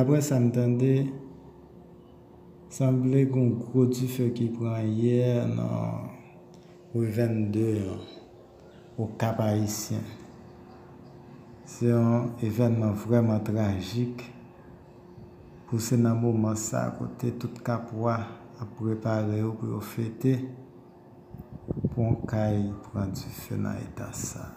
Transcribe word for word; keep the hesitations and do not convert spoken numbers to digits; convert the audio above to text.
Daprè sa m tande, sanble gen yon gwo dife ki pran yè nan ri vennde an, Okap Ayisyen. Se yon evènman vrèman trajik pou se nan moman sa kote tout Kapwa ap prepare yo pou yo fete. Pou yon kay pran dife nan eta sa.